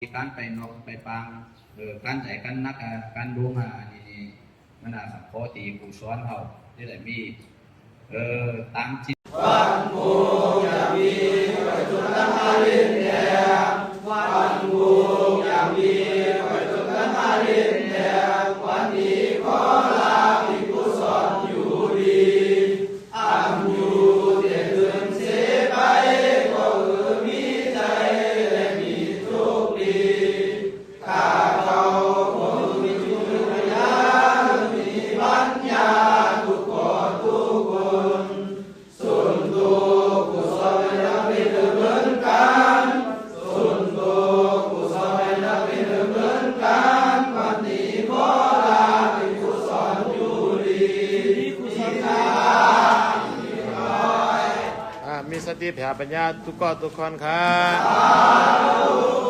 ການໄປນອກໄປປາງ ເອີ ການໃດການໜັກ ການລົງ ອັນນີ້ນີ້ ມັນອາດສະເພາະທີ່ຜູ້ສອນເຮົາ ທີ່ໄດ້ມີ ເອີ ຕາມຈິດ ອາ ມີສະຕິ ແຜ່ປັນຍາທຸກກໍທຸກຄົນຄັບ.